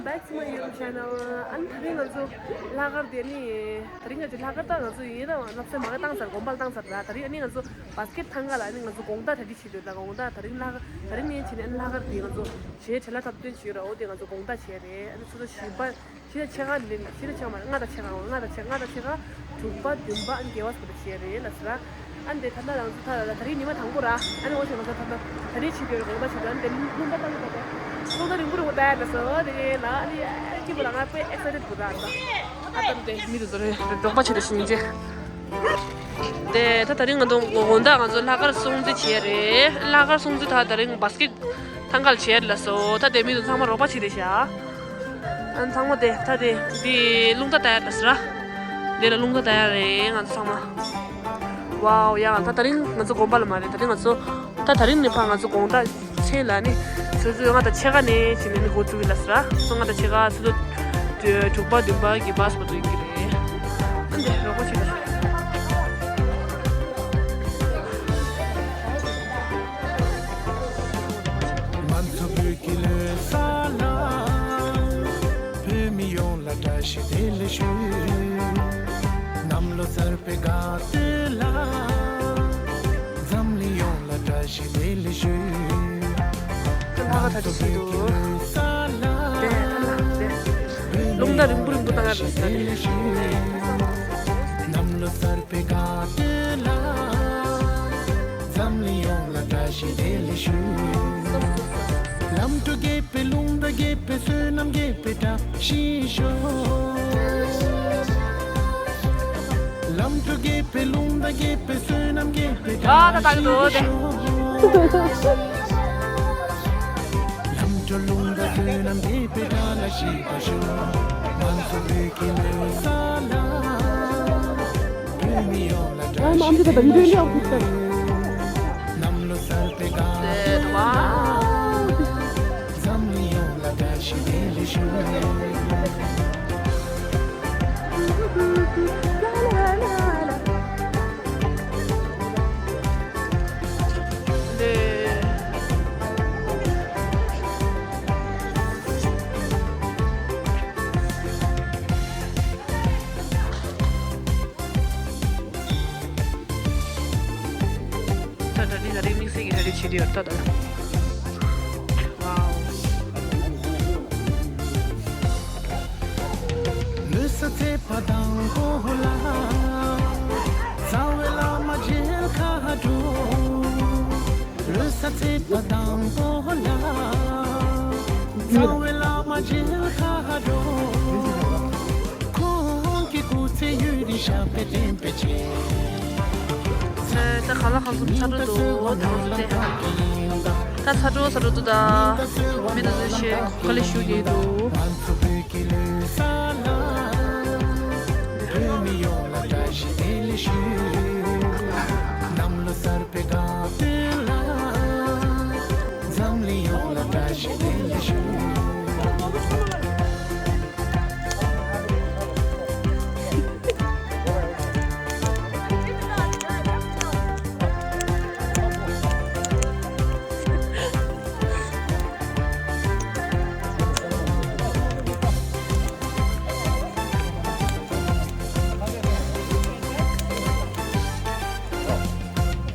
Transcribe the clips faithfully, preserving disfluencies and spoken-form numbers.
Back to my YouTube channel. ཨ་ནི་དེ་རིང་ང་ཚོ་ལྷག་དཀར་དེ་ནི་དེ་རིང་ང་ཚོ་ལྷག་དཀར་ད་ང་ཚོ་ཡིན་ན་ལྷ་ས་མ་ག་བཏང་ཚར། དགོན་པ་བཏང་ཚར་ར། དེ་རིང་ཨ་ནི་ང་ཚོ་བ་སི་ཀེཊ་ཐང་ག་ལ་ཨ་ནི་ང་ཚོ་དགོང་དག་གྲ་སྒྲིག་བྱེད་འདོད་ད། དགོང་དག་དེ་རིང་ལྷག་དེ་རིང་ནས་བྱས་ནས་ཨ་ནི་ལྷག་དཀར་དེ་ང་ཚོ་གཞས་བྲེལ་ལ་ཐབས་བཏོན་བྱེད་ར། འོ་དེ་ང་ཚོ་དགོང་དག་བྱས་རེད། ཨ་ནི་ཆུ་ཚོད་བཞི་པ་ཕྱི་ཟླ་ཕྱེད་ཀ་ནས་ཕྱི་ཟླ་ཕྱེད་ཀ་ལྔ་དང་ཕྱེད་ཀ་ལྔ་དང་ཕྱེད་ལྔ་དང་ཕྱེད་ཀ་དྲུག་པ་བདུན་པ་ཨ་ནི་དགེ་བ་སོགས་དང་བྱས་རེད་ལ་ཟེར་ར། ཨ་ནི་དེ་ད་ལྟ་རང་ཚོ་ད་ད་རིང་ཉི་མ་དང་པོ་ར། ཨ་ནི་འོ་ཞེས་ང་ཚོ་ད་ལྟ་ད་རིང་ཕྱི་དྲོའི་དགོང་དག་ཕྱི་དྲོ་ཨ་ནི་དེ་རླུང་རྟ་བཏང་གི་ད། རླུང་རྟ་རིང་པོ་རིང་པོ་བཏང་ཡ་ད་ཟེར་བ་དེ་ལ་ཨ་ནི་ཨ་ཀི་པོ་ལ་ང་དཔེ་ཨེག་སའི་ཊེཌ་པོ་ར། ད་ད་ལྟ་དེ་མི་དེ་ཚོ་རེད། འབྲོག་པ་ཆེ་དེ་ཤིང་རྗེ། དེ་ད་ད་རིང་ང་ཚོ་དགོང་དག་ང་ཚོ་ལྷག་དཀར་སྲུང་བརྩི་བྱས་རེད། ལྷག་དཀར་སྲུང་བརྩི་ད་ད་རིང་བ་སི་ཀེཊ་ཐང་ག་ལ་བྱས་ལ་སོ། ད་དེ་མི་དེ་ཚང་མ་རོགས་པ་བྱེད་རེད་ཤག་ཨ་ཚང་མ་དེ་ད་དེ་འདི་རླུང་རྟ་ད་ཡ་ད་ཟེར་ར། འདི་ལ་རླུང་རྟ་ད་ཡ་རེད་ང་ཚོ་ཚང་མ། ཝའོ། ཡ་ད་ད་རིང་ང་ཚོ་དགོན་པ་ལ་མ་རེད། ད་རིང་ང་ཚོ་ད་ད་རིང་ནས་ཕར་ང་ཚོ་དགོང་དག་མཚན་ལ་ནི་ཆུ་ཚོད་ལྔ་དང་ཕྱེད་ཀ་ནས་བྱས་ནས་ནི་འགོ་བཙུགས་ཡིན་ལ་ཟེར་ར། ཆུ་ཚོད་ལྔ་དང་ཕྱེད་ཀ་ཆུ་ཚོད་དྲུག་པ་བདུན་པ་གི་བ་སི་པོ་འགྲོ་ཡིན་གྱི་རེད། ཨ་འདི་རོགས་པ་བྱེད་ད་ཟེར། ང་ཚོ་བོད་ཀྱི་ལོ་གསར་ལ། བོད་མི་ཡོངས་ལ་བཀྲ་ཤིས་བདེ་ལེགས་ཞུ། གནམ་ལོ་གསར་པའི་དགའ་སྟོན་ལ། འཛམ་གླིང་ཡོངས་ལ་བཀྲ་ཤིས་བདེ་ལེགས་ཞུ། ང་ཚོ་བོད་ཀྱི་ལོ་གསར་ལ། རླུང་རྟ་རིང་པོ་རིང་པོ་བཏང་ཡ་རེད་ཟེར། གནམ་ལོ་གསར་པའི་དགའ་སྟོན་ལ། འཛམ་གླིང་ཡོངས་ལ་བཀྲ་ཤིས་བདེ་ལེགས་ཞུ། ལམ་འགྲོ་རྒྱས་པའི་རླུང་རྟ་རྒྱས་པའི་བསོད་ནམས་རྒྱས་པའི་བཀྲ་ཤིས་ཤོག་ལམ་འགྲོ་རྒྱས་པའི་རླུང་རྟ་རྒྱས་པའི་བསོད་ནམས་རྒྱས་པའི་བཀྲ་ཤིས་ཤོག་ལམ་འགྲོ་རླུང་རྟ་བསོད་ནམས་རྒྱས་པའི་བཀྲ་ཤིས་པ་ཤོག་ང་ཚོ་བོད་ཀྱི་ལོ་གསར་ལ། བོད་མི་ཡོངས་ལ་བཀྲ་ཤིས་བདེ་ལེགས་ཞུ། གནམ་ལོ་གསར་པའི་དགའ་སྟོན་ལ། འཛམ་གླིང་ཡོངས་ལ་བཀྲ་ཤིས་བདེ་ལེགས་ཞུ། ད་ད་འདི་ད་རེས་དམིགས་བསལ་གྱི་གྲ་སྒྲིག་བྱེད་ཀྱི་ཡོད་ད་ད། ཝའོ། ལོ་གསར་ཚེས་པ་དང་པོ་ལ། རྩ་བའི་བླ་མ་མཇལ་ཁ་འགྲོ། ལོ་གསར་ཚེས་པ་དང་པོ་ལ། རྩ་བའི་བླ་མ་མཇལ་ཁ་འགྲོ། ཁོང་གི་སྐུ་ཚེ་ཡུན་རིང་ཞབས་པད་བརྟན་པའི་ཆེད། ད་ག་ལ་གང་འཚམ་ཚ་དྲོད་འདུག་འོ་དང་དེ། ད་ཚ་དྲོད་ཚ་དྲོད་འདུག་ད། མི་དང་ཚོ་ཞེས་དཀའ་ལས་ཞུ་གི་འདུག་བོད་མི་ཡོངས་ལ་བཀྲ་ཤིས་བདེ་ལེགས་ཞུ། གནམ་ལོ་གསར་པའི་དགའ་སྟོན་ལ། འཛམ་གླིང་ཡོངས་ལ་བཀྲ་ཤིས་བདེ་ལེགས་ཞུ།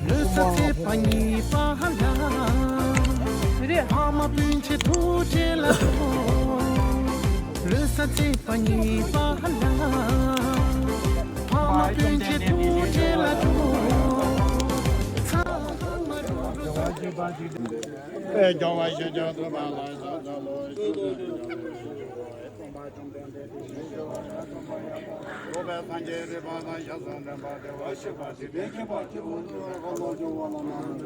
ལོ་གསར་ཚེས་པ་གཉིས་པ་ལ། ཕ་མ་སྤུན་མཆེད་ཐུག་འཕྲད་ལ་འགྲོ། ལོ་གསར་ཚེས་པ་གཉིས་པ་ལ། ཕ་མ་སྤུན་མཆེད་ཐུག་འཕྲད་ལ་འགྲོ། ཚང་མ་རུ་རུ་ཚང་གི་བ་ཅིག་དཔལ་རྒྱལ་བ་ཤཱཀྱ་ཐུབ་པ་ལ་ཕྱག་འཚལ་ལོ། ཐུབ་པའི་སངས་རྒྱས་རིག་པ་དང་ཞལ་གསུང་འདྲེན་པ་བདེ་བར་གཤེགས་པ་སྲིད་པའི་མཁྱེན་པ་སྤྱི་བོ་ཐུགས་ཀར་ལོངས་སྤྱོད་འོ་ལ་ན་མོ། སངས་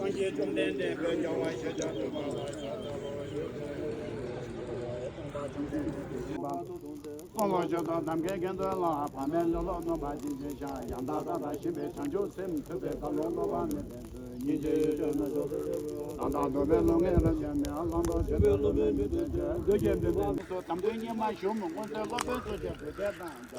རྒྱས་བཅོམ་ལྡན་འདས་དཔལ་རྒྱལ་བ་ཤཱཀྱ་ཐུབ་པ་ལ་ཕྱག་འཚལ་ལོ། སྟོང་ལོ་བཅུ་དང་ནམ་མཁའི་གནྡྷེ་ལ། ཕ་མའི་ལེ་ལོ་ནོན་པ་ཅི་མཆིས་ཤ། ཡང་དག་བལྟ་བ་ཞིག་པའི་བྱང་ཆུབ་སེམས། ཐུབ་པའི་བཀའ་ལུང་སློབ་པ་མེད་པའི་ཚུལ། ཉིན་བྱེད་ཡོད་ཆོག་ན་ཆོག་ཏུ་ཡོད། ད་ལྟ་འདོད་པའི་བློ་ངན་ལ་ཉམས་ནས་བླང་དོར་བྱེད་པའི་བློ་མེད་མི་ཚོས་བྱས། འདོད་ཀྱི་འདོད་པའི་མི་ཚོ་དམ་དོན་གཉིས་མ་ཞུམ་མངོན་མཐོའི་སློབ་དཔོན་ཚོ་བྱས་བོད་སྐད་དང་།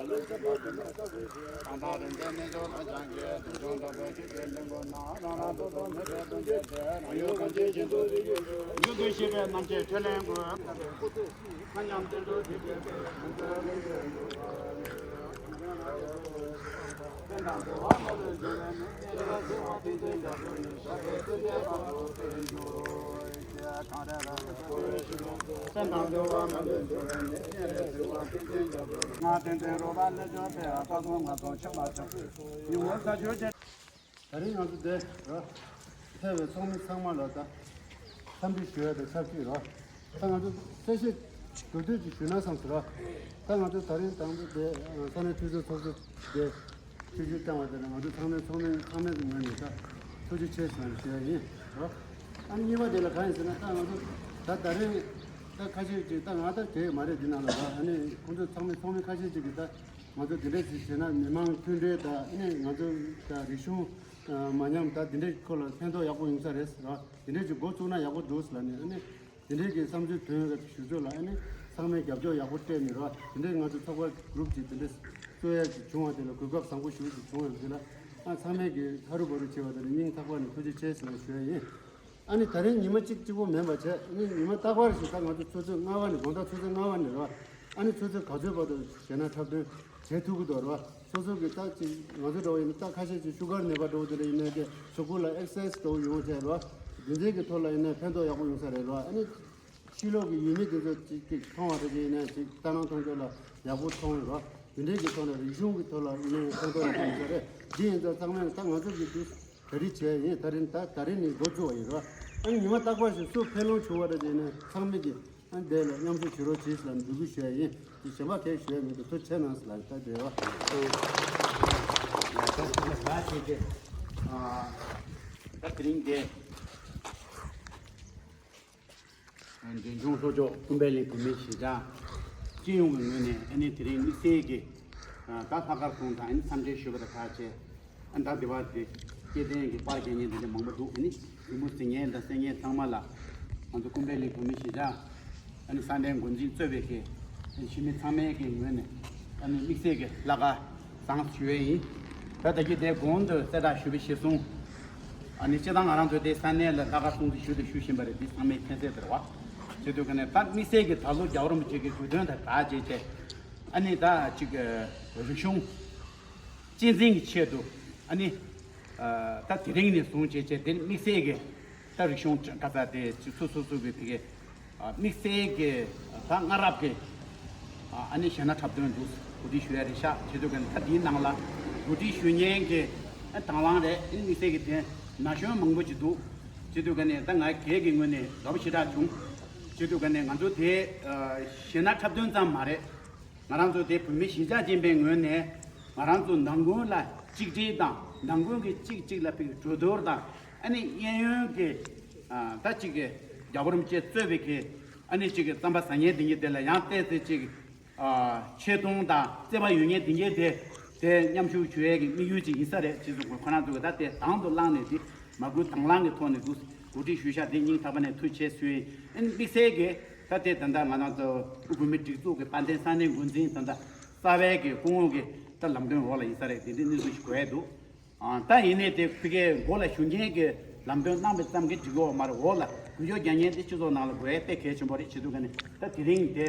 ད་རིང་ང་ཚོ་འདིར་ཕེབས་པའི་ཚོགས་མི་ཚང་མ་ལ་ད་འཚམས་འདྲི་ཞུ་ཡ་དང་ཆབས་ཅིག་རོ། ད་ང་ཚོ་གསལ་བཤད་གོ་ཐོས་ཅིག་ཞུས་ན་བསམ་སོང་རོ། ད་ང་ཚོ་ད་རིང་དང་པོ་དེ་ས་གནས་འཐུས་ཚོགས་ཚོགས་གཙོ་དེ་ཆིབས་བསྒྱུར་བཏང་བ་དེ་ལ་ང་ཚོ་ཚང་མའི་ཚོགས་མི་ཚང་མའི་ངོས་ནས་ད་ཐུགས་རྗེ་ཆེ་ཟེར་ནས་ཞུ་ཡ་ཡིན་རོ། ཨ་ནི་གཉིས་པ་དེ་ལ་གང་ཡིན་ཟེར་ན། ད་ང་ཚོ་ད་ད་རིང་ད་ཁ་ཤས་ཅིག་ད་ང་ད་དེ་མ་རེད། འདི་ནང་ལ་ད་ཨ་ནི་ཁོང་ཚོ་ཚང་མའི་ཚོགས་མི་ཁ་ཤས་ཅིག་གིས་ད་ང་ཚོ་འདི་འདྲ་ཞིག་བྱས་ན་མི་མང་མཐུན་སྒྲིལ་དང་ཨ་ནི་ང་ཚོ་ད་རིག་གཞུང་མ་ཉམས་ད་འདི་འདྲའི་སྐོར་ལ་ཕན་ཐོགས་ཡག་པོ་ཡོང་ས་རེད་རོ། འདི་འདྲའི་ཅིག་འགོ་བཙུགས་ན་ཡག་པོ་འདུག་ལབ་ནས་ཨ་ནི་དེ་འདྲའི་གི་བསམ་ཚུལ་བཏོན་ཡོད་པ་ཞུ་ཕྱོགས་ལ་ཨ་ནི་ཚང་མས་རྒྱབ་སྐྱོར་ཡག་པོ་སྤྲད་ནས་རོ། དེ་འདྲའི་ང་ཚོ་ཚོགས་པ་གུ་རུབ་ཅིག་དེ་འདྲ་བཟོ་ཡ་ཅིག་བྱུང་བ་དེ་ལ་གོ་སྐབས་བཟང་པོ་ཞེ་པོ་ཅིག་བྱུང་ཡོད་པ་དེ་ལ་ཨ་ཚང་མས་གི་ཧ་རུ་བ་རུ་བྱས་པ་དེ་ལ་སྙིང་ཐག་པ་ནས་ཐུགས་རྗེ་ཆེ་ཟེར་ནས་ཞུ་ཡ་ཡིན། ཨ་ནི་ད་རིང་ཉི་མ་གཅིག་གཅིག་པོ་མིན་པ་བྱས། ཨ་ནི་ཉི་མ་རྟག་པར་ཞིག་ད་ང་ཚོ་ཆུ་ཚོད་ལྔ་པ་ནས་དགོང་དག་ཆུ་ཚོད་ལྔ་པ་ནས་རོ། ཨ་ནི་ཆུ་ཚོད་ག་ཚོད་བར་དུ་གཞས་སྣ་འཁྲབ་སྟོན་བྱེད་ཐུབ་ཀྱི་འདུག་རོ། སོ་སོ་གི་ད་ཅིག་ང་ཚོ་འདྲ་བོ་ཡིན་ན་ད་ཁ་ཤས་ཅིག་ཤུ་གར་ནད་པ་འདྲ་བོ་དེ་འདྲ་ཡིན་ནའི་གི་གཟུགས་པོ་ལ་ཨེག་སར་སའིཛ་འདྲ་བོ་ཡོང་བྱས་རོ། དེ་འདྲའི་གི་ཐོག་ལ་ཡིན་ནའི་ཕན་ཐོགས་ཡག་པོ་ཡོང་ས་རེད་རོ། ཨ་ནི་ཕྱི་ལོགས་ཀྱི་ཡུལ་མི་དེ་ཚོ་ཅིག་ཅིག་མཐོང་བ་དེ་འདྲ་ཡིན་ནའི་ཅིག་ལྟ་སྣང་གཏོང་ཕྱོགས་ལ་ཡག་པོ་མཐོང་རོ། དེ་འདྲའི་གི་ཐོག་ལ་རིག་གཞུང་གི་ཐོག་ལ་ཡིན་ནའི་ཕན་ཐོགས་ཡག་པོ་ཡོང་ས་རེད། འདི་ཡིན་ཙང་ཚང་མས་ད་ང་ཚོ་གི་དུས་གྲ་སྒྲིག་བྱས་ཡིན། ད་རིང་ད་ད་རིང་ནས་འགོ་བཙུགས་པ་ཡིན་རོ། ཨ་ནི་ཉི་མ་རྟག་པར་ཞིག་སུ་ཕེབས་ལོང་བྱུང་བ་རེད་དེ་ནས་ཚང་མས་ཀྱི་ཨ་འདི་ལ་མཉམ་ཞུགས་བྱེད་རོགས་གྱིས་ལ་འབོད་སྐུལ་ཞུ་ཡ་ཡིན། དེ་གཞན་པ་གས་ཞུ་ཡ་མེད་དུ་ཐུགས་རྗེ་གནང་ལ་ད་དེ་རོ། ད་དེ་རིང་དེ། འབྲིང་ཆུང་ལྷོ་ཕྱོགས་ཀུན་འཕེལ་གླིང་བོད་མིའི་གཞིས་ཆགས་སྤྱི་ཡོངས་ཀྱི་ངོས་ནས་ཨ་ནི་དེ་རིང་དམིགས་བསལ་གྱི་ད་ལྷག་དཀར་གསུམ་དང་ཨ་ནི་འཚམས་འདྲི་ཞུ་བ་དང་ཐག་བཅད། ཨ་ནི་ད་དེ་བར་དེ་སྐྱེ་ལྡན་གྱི་པར་རྒྱག་མཁན་དེ་འདྲ་མང་པོ་འདུག་ཨ་ནི་རི་མོ་གཟིགས་མཁན་དང་གསན་མཁན་ཚང་མ་ལ་ང་ཚོ་ཀུན་འཕེལ་གླིང་བོད་མིའི་གཞིས་ཆགས་ཨ་ནི་ས་གནས་འགོ་འཛིན་གཙོས་པའི་གི་ཨ་ནི་གཞིས་མི་ཚང་མའི་གི་ངོས་ནས་ཨ་ནི་དམིགས་བསལ་གྱི་ལྷག་དཀར་བཟང་ཞུ་ཡས་ཡིན། ད་ལྟ་གི་དེ་གོང་དུ་གསལ་བསྒྲགས་ཞུས་པ་གཞིར་བཟུང་། ཨ་ནི་སྤྱིར་བཏང་ང་རང་ཚོ་དེ་ས་གནས་ལ་ལྷག་དཀར་སྲུང་བརྩི་ཞུ་དང་ཞུ་བཞིན་པ་རེད། འདི་ཚང་མས་མཁྱེན་གསལ་རེད་བ། བྱེད་དུས་ག་ནས་ད་དམིགས་བསལ་གྱི་ད་ལོ་རྒྱལ་བ་རིན་པོ་ཆེ་གི་དགོངས་དོན་དང་སྦྲགས་བྱས་ཏེ། ཨ་ནི་ད་ཅིག་རིག་གཞུང་གཅེས་འཛིན་གྱི་ཆེད་དུ་ཨ་ནི་ད་དེ་རིང་ནས་བཟུང་བྱས་བྱས་དེ་ནི་དམིགས་བསལ་གྱི་ད་རིག་གཞུང་ག་ས་དེ་སོ་སོ་སོ་གི་དེ་གའི། དམིགས་བསལ་གྱི་ད་སྔ་རབས་ཀྱི་ཨ་ནི་གཞས་སྣ་འཁྲབ་སྟོན་འདུག་གོ་སྒྲིག་ཞུ་ཡ་རེད་ཤག་བྱེད་དུས་ག་ནས་ད་འདིའི་ནང་ལ་གོ་སྒྲིག་ཞུ་མཁན་གྱི་དང་བླངས་རེད། ཨ་ནི་དམིགས་བསལ་གྱི་དེ་ན་གཞོན་མང་པོ་ཅིག་འདུག་བྱེད་དུས་ག་ནས་ད་ང་སྒེར་གྱི་ངོས་ནས་དགའ་པོ་ཞེ་དྲག་བྱུང་། བྱེད་དུས་ག་ནས་ང་ཚོ་དེ་གཞས་སྣ་འཁྲབ་སྟོན་ཙམ་མ་རེད། ང་རང་ཚོ་དེ་བོད་མི་གཞིས་ཆགས་ཆེན་པོའི་ངོས་ནས་ང་རང་ཚོ་ནང་ཁུལ་ལ་གཅིག་སྒྲིལ་དང་ནང་ཁུལ་གྱི་གཅིག་གཅིག་ལ་ཕན་གྲོས་བསྡུར་དང་ཨ་ནི་གཡས་གཡོན་གྱི་ད་གཅིག་གི་རྒྱལ་བ་རིན་པོ་ཆེ་གཙོས་པའི་གི་ཨ་ནི་གཅིག་གི་རྩམ་པ་ཟ་མཁན་དེ་གཉིས་དེ་ལ་ཡང་བལྟས་ཚེ་གཅིག་ཆེ་མཐོང་དང་བརྩེ་བ་ཡོད་མཁན་དེ་གཉིས་དེ་དེ་མཉམ་ཞུགས་ཞུ་ཡས་ཀྱི་དམིགས་ཡུལ་ཅིག་ཡིན་ས་རེད། ཅེས་སོགས་ཁོ་རང་ཚོ་གི་ད་དེ་དང་དུ་བླངས་ནས་དེ་མ་བསྐུལ་དང་བླངས་ཀྱི་ཐོག་ནས་འདུག་གོ་སྒྲིག་ཞུ་ཤག་དེ་སྙིང་ཐག་པ་ནས་ཐུགས་རྗེ་ཆེ་ཞུ་ཡིན། ཨ་ནི་དམིགས་བསལ་གྱི་ད་དེ་ད་ལྟ་ང་རང་ཚོ་དབུས་བོད་མིའི་སྒྲིག་འཛུགས་ཀྱི་དཔལ་ལྡན་ས་གནས་འགོ་འཛིན་ད་ལྟ་རྩ་བའི་གི་སྐུ་ངོ་གི་ད་ལམ་སྟོན་འོག་ལ་ཡིན་ས་རེད། དེ་འདྲའི་གནས་ཚུལ་ཞིག་གོ་ཡས་འདུག་ཨ་ད་ཡིན་ནའི་དེ་ཕ་གིའི་འགོ་ལ་ཞུགས་མཁན་གྱི་ལམ་སྟོན་གནང་བའི་ཙམ་གྱིས་འགྲིག་གི་ཡོད་མ་རེད། འོག་ལ་འགུལ་སྐྱོད་རྒྱག་མཁན་དེ་སྤྱི་ཚོགས་ནང་ལ་དགོས་ཡས་དཔེ་གལ་ཆེན་པོ་རེད། བྱེད་དུས་ག་ནས་ད་དེ་རིང་དེ་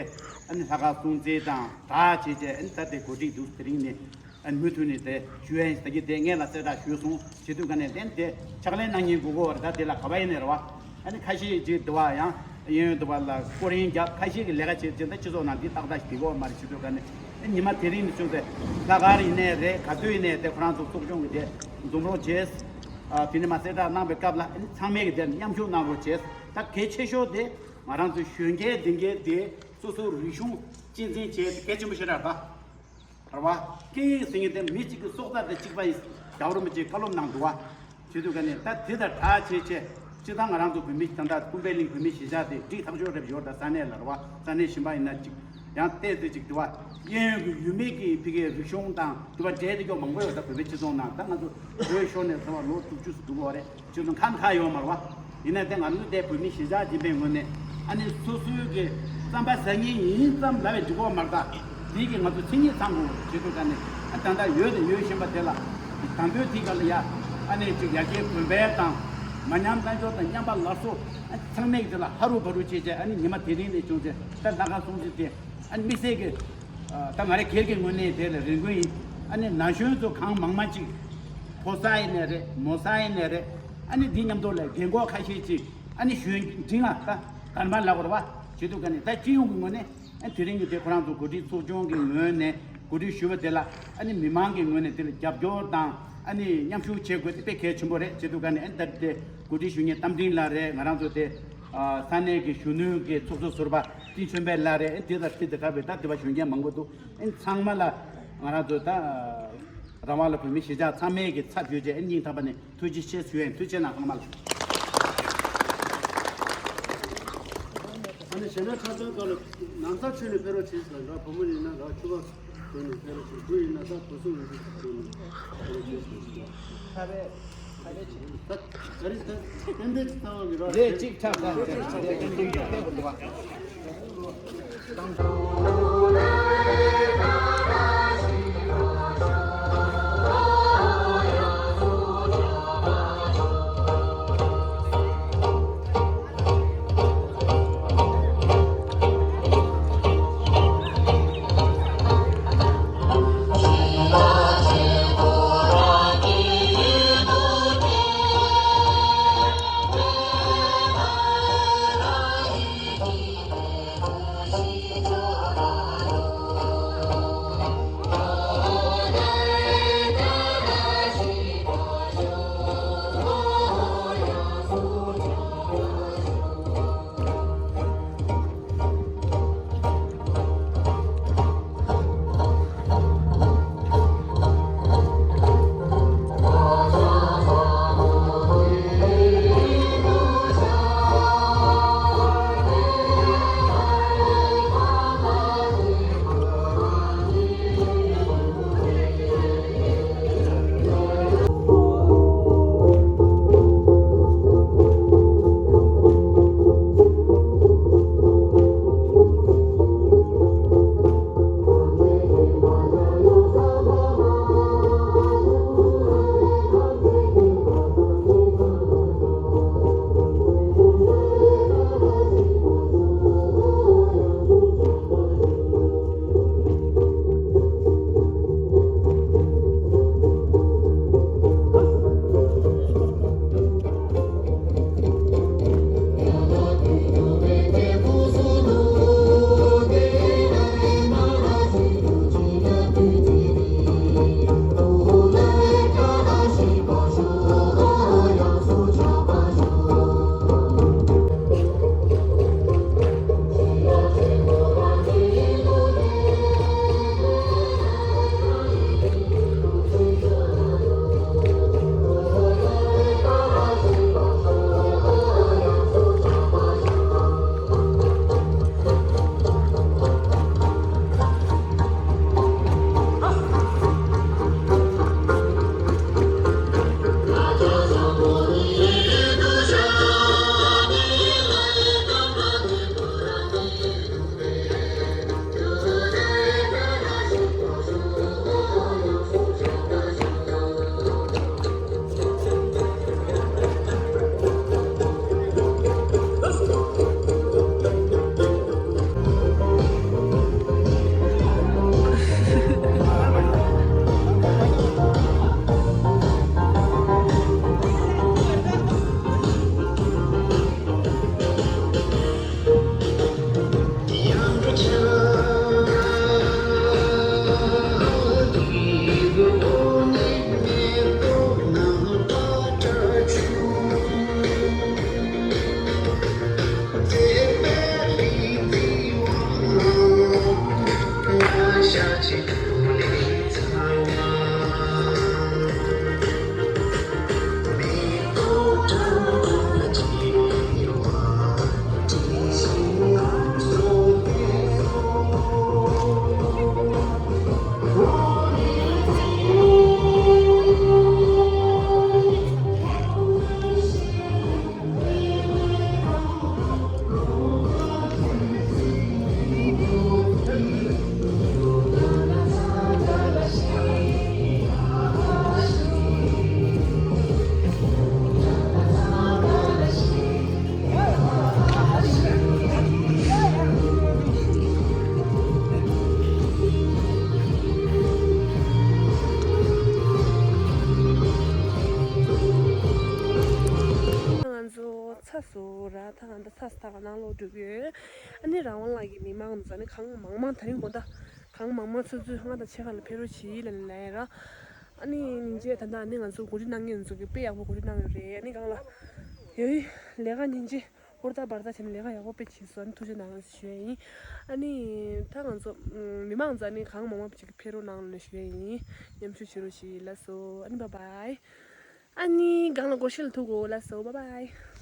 ཨ་ནི་ལྷག་དཀར་སྲུང་བརྩི་དང་སྦྲགས་བྱས་བྱས་ཨ་ནི་ད་དེ་གོ་སྒྲིག་འདུག་དེ་རིང་ནས་ཨ་ནི་མུ་མཐུད་ནས་དེ་ཞུ་ཡས་ཡིན། ད་གི་དེ་སྔོན་ལ་གསལ་བསྒྲགས་ཞུས་སོང་། བྱེད་དུས་ག་ནས་ལན་དེ་ཕྱག་ལེན་གནང་མཁན་དགོས་ཀྱི་ཡོད་རེད། ད་དེ་ལ་ག་པར་ཡིན་ནའི་རེད་བ། ཨ་ནི་ཁ་ཤས་ཅིག་འདི་བ་ཡང་གཡས་གཡོན་འདི་བ་ལ་སྐོར་གཡེང་རྒྱབ། ཁ་ཤས་ཀྱིས་ལས་ཀ་བྱེད་ཀྱིན་ད་སྤྱི་ཚོགས་ནང་འདི་ཏག་ཏག་ཞིག་བསྡད་ཀྱི་ཡོད་མ་རེད། བྱེད་དུས་ག་ནས་ཨ་ཉི་མ་དེ་རིང་ནས་བྱུང་ཚེ་ལྷག་དཀར་ཡིན་ནའི་རེད། ག་དུས་ཡིན་ནའི་དེ་ཁོ་རང་ཚོ་ཚོགས་ཆུང་གི་དེ་འཛོམས་རོགས་བྱས། ཨ་དེ་ནས་མ་གསལ་བསྒྲགས་གནང་བའི་སྐབས་ལ་ཨ་ནི་ཚང་མས་ཀྱི་དེར་མཉམ་ཞུགས་གནང་རོགས་བྱས། ད་གལ་ཆེ་ཤོས་དེ་ང་རང་ཚོ་གཞོན་སྐྱེས་འདི་གས་དེ་སོ་སོའི་རིག་གཞུང་གཅེས་འཛིན་བྱས་ཏེ་གལ་ཆེན་པོ་ཞེ་དྲག་རེད་པ། རེད་བ། སྐད་ཡིག་ཟེར་མཁན་དེ་མི་གཅིག་གི་སྲོག་རྩ་དང་གཅིག་པ་ཡིན། རྒྱལ་བ་རིན་པོ་ཆེས་བཀའ་སློབ་གནང་འདུག་བ། བྱེད་དུས་ག་ནས་ད་དེ་དང་སྦྲགས་བྱས་བྱས་སྤྱིར་བཏང་ང་རང་ཚོ་བོད་མི་ད་ལྟ་ཀུན་འཕེལ་གླིང་བོད་མིའི་གཞིས་ཆགས་དེ་སྒྲིག་ཐག་ཆོད་རེད་ཡོད། ད་ས་གནས་ལ་རེད་བ། ས་གནས་གཞན་པ་ཡིན་ན་གཅིག་ཡང་ཏོག་ཙམ་ཅིག་དེ་བ་གཡས་གཡོན་གྱི་ཡུལ་མི་གི་ཕ་གིའི་རིག་གཞུང་དང་དེ་བ་འབྲེལ་བསྡད་ཀྱོག་མང་པོ་ཡོད། ད་བོད་པའི་སྤྱི་ཚོགས་ནང་ད་ང་ཚོ་བོད་ཤོར་ནས་ཚོར་བ་ལོ་དྲུག་ཅུ་ཙམ་འདུག་གོ་རེད། ཁྱོད་ཚོ་ཁམས་ཁ་ཡོད་མ་རེད་བ། ཡིན་ན་དེ་ང་ཚོ་དེ་བོད་མི་གཞིས་ཆགས་སྦྱིན་པའི་ངོས་ནས་ཨ་ནི་སོ་སོའི་གི་རྩམ་པ་ཟ་མཁན་ཡིན་ཙམ་ལབ་པའི་འཇུག་གོ་མ་རེད། ད་དེ་གི་ང་ཚོ་མཚན་ཉིད་ཚང་དགོས་བྱེད་དུས་ཀ་ནས་ཨ་ད་ལྟ་ཡོད་དང་ཡོད་བཞིན་པ་དེ་ལ་དང་དོན་དེ་ག་ལ་ཡ་ཨ་ནི་ཅིག་ཡར་རྒྱས་གོང་འཕེལ་དང་མ་ཉམས་རྣལ་འབྱོར་དང་མཉམ་པ་སླར་གསོ་ཨ་ཚང་མས་དེ་ལ་ཧ་རུ་བ་རུ་བྱས་བྱས་ཨ་ནི་ཉི་མ་དེ་རིང་ནས་བྱུང་བྱས་ད་ལྷ་ཁང་སྲུང་བརྩི་དེ་ཨ་ནི་དམིགས་བསལ་གི་ད་ང་རེ་སྒེར་གྱི་ངོས་ནས་དེ་ལ་རེ་སྐུལ་ཡིན། ཨ་ནི་ན་གཞོན་ཚོ་གང་མང་མང་ཅིག་ཕོ་གསར་ཡིན་ནའི་རེད། མོ་གསར་ཡིན་ནའི་རེད། ཨ་ནི་འདི་མཉམ་དུ་ལ་རྒན་གོག་ཁ་ཤས་ཅིག་ཨ་ནི་གཞོན་འབྲིང་ལ་ད་གར་མ་ལབ་དགོས་རེད་བ། བྱེད་དུས་ག་ནས་ད་སྤྱི་ཡོངས་ཀྱི་ངོས་ནས་ཨ་དེ་རིང་གི་དེ་ཁོ་རང་ཚོ་གོ་སྒྲིག་ཚོགས་ཆུང་གི་ངོས་ནས་གོ་སྒྲིག་ཞུས་པ་དེ་ལ་ཨ་ནི་མི་མང་གི་ངོས་ནས་དེ་ལ་རྒྱབ་སྐྱོར་དང་ཨ་ནི་མཉམ་ཞུགས་བྱེད་དགོས་དེ་དཔེ་གལ་ཆེན་པོ་རེད། བྱེད་དུས་ག་ནས་ཨ་ནི་ད་དེ་གོ་སྒྲིག་ཞུ་མཁན་རྟ་མགྲིན་ལགས་རེད། ང་རང་ཚོ་དེ་ས་གནས་ཀྱི་གཞོན་ནུ་གི་ཚོགས་གཙོ་ཟུར་པ་བཀྲིན་ཆོས་འཕེལ་ལགས་རེད། ཨ་ནི་དེ་དང་དེ་དེ་ག་བའི་ད་དེ་བ་གཞོན་སྐྱེས་མང་པོ་འདུག་ཨ་ནི་ཚང་མ་ལ་ང་རང་ཚོ་ད་རང་དབང་ལ་བོད་མི་གཞིས་ཆགས་ཚང་མས་ཀྱི་ཚབ་ཞུས་རྗེས་ཨ་ནི་སྙིང་ཐག་པ་ནས་ཐུགས་རྗེ་ཆེ་ཞུ་ཡིན། ཐུགས་རྗེ་གནང་ཚང་མ་ལ། ཨ་ནི་གཞན་དག་ཁ་སང་སྐབས་ལ་ནང་ཚ་ཆོས་ནས་ཕེབས་རོགས་བྱེད་ཟེར་འདྲ། བུ་མོ་ཡིན་ན་འདྲ། ཆུ་བ་ཆོས་ནས་ཕེབས་རོགས་བྱེད། བུ་ཡིན་ན་ད་བུ་སུ་འོས་ཤིག་ཆོས་ནས་ཕེབས་རོགས་བྱེད་ཟེར་ཟེར། ད་ག་རེ་ད་ཏན་ཏན་ཅིག་ཚང་བ་གི་རོགས་རེད། ཅིག་ཐབས་ཐབས་ཏན་ཏན་ཏན་ཏན་ཏན་ཏན། ཚ་སོ་ར་ཐག་ད་ཚ་ས་ཐག་ནང་ལོག་འགྲོ་གི་ཡོད། ཨ་ནི་རང་དབང་ལགས་ཀྱི་མི་མང་ཚོ་ནི་གང་མང་མང་ད་རིང་དགོང་དག་གང་མང་མང་ཚོ་ཚོས་ང་དང་ཕྱེད་ཀ་ལ་ཕེབས་རོགས་གྱིས་ལབ་ནས་ལབ་ཡ་ར། ཨ་ནི་ཉིན་རྗེས་ད་ལྟ་ཨ་ནི་ང་ཚོ་གོ་སྒྲིག་གནང་མཁན་ཚོ་གིས་དཔེ་ཡག་པོ་གོ་སྒྲིག་གནང་ཡོད་རེད། ཨ་ནི་གང་ལ་ཡོད་ལས་ཀ་ཉིན་རྗེས་ཧོར་ད་བར་ད་བྱས་ནས་ལས་ཀ་ཡག་པོ་དཔེ་བྱས་སོང་། ཨ་ནི་ཐུགས་རྗེ་གནང་ཞུ་ཡ་ཡིན། ཨ་ནི་ད་ང་ཚོ་མི་མང་ཚོ་ཨ་ནི་གང་མང་མང་ཅིག་ཕེབས་རོགས་གནང་ལབ་ཞུ་ཡ་ཡིན། མཉམ་ཞུགས་བྱེད་རོགས་གྱིས་ལགས་སོ། ཨ་ནི་བཱའི་བཱའི། ཨ་ནི་གང་ལ་སྒོར་གཞས་ལ་ཐུག་གོ་ལགས་སོ། བཱའི་བཱའི།